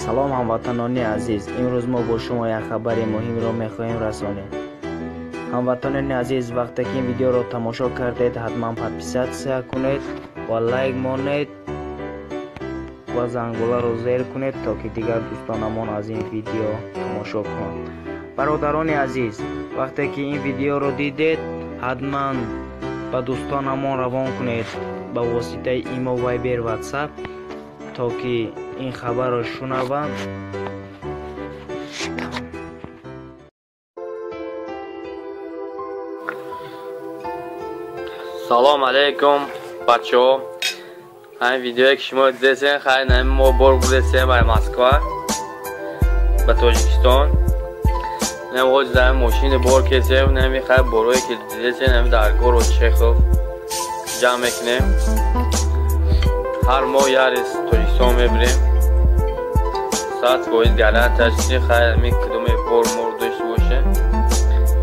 Салом, ҳамватанони азиз! Имрӯз мо бо шумо як хабари муҳимро мехоҳем расонем. Ҳамватанони азиз, вақте ки ин видеоро тамошо кардед, ҳатман подписаться кунед ва лайк монед ва зангуларо зер кунед, то ки дигар дӯстонамон аз ин видео тамошо кунанд. Бародарони азиз, вақте ки ин видеоро дидед, ҳатман ба дӯстонамон равон кунед ба воситаи имо, Вайбер, Ватсап, то ки ин хабарро шунаванд. Салом алейкум, бачаҳо! Ҳамин видеое ки шумо дидесен, хайр, ҳамин мо бор бурдесем ба Москва, ба Тоҷикистон. Нем ҳоҷи дар мошини бор кесем, неми хайр, борое ки дидесен, ҳамин дар город Чехов ҷамъ мекунем. Ҳар моҳ як рейс Тоҷикистон мебирем. 100% гарантияш чи хайр, ҳамин кудоме бор мор дошта боше.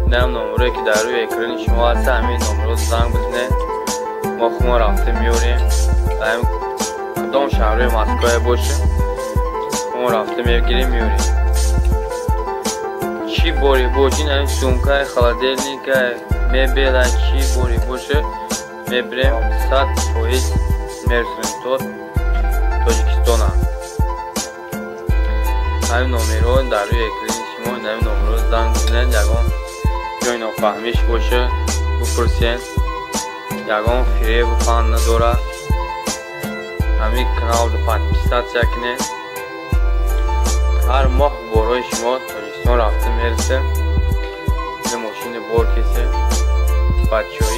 Инам номерое ки дар рӯи экрани шумо ҳаст, ҳамин номерро занг бизанед. Мо худмон рафта меорем. Ҳамин кудом шаҳрҳои Москвае боше, худмон рафта мегирем, меорем. Чӣ боре бошин, ҳамин сумкай, холодильникай, мебелай, чӣ боре боше, мебирем, 100% мерасонем то Тоҷикистона. Ҳамин номерҳо дар рӯи экрани шумо, ҳамин номерҳо занг бизанед, ягон ҷои нофаҳмиш боше, бипурсен. Ягон фиребу фан надорад. Ҳамин каналро подписаться кунед. Ҳар моҳ борои шумо Тоҷикистон рафта мерасем. Ин мошини бор кесем. Бачаҳои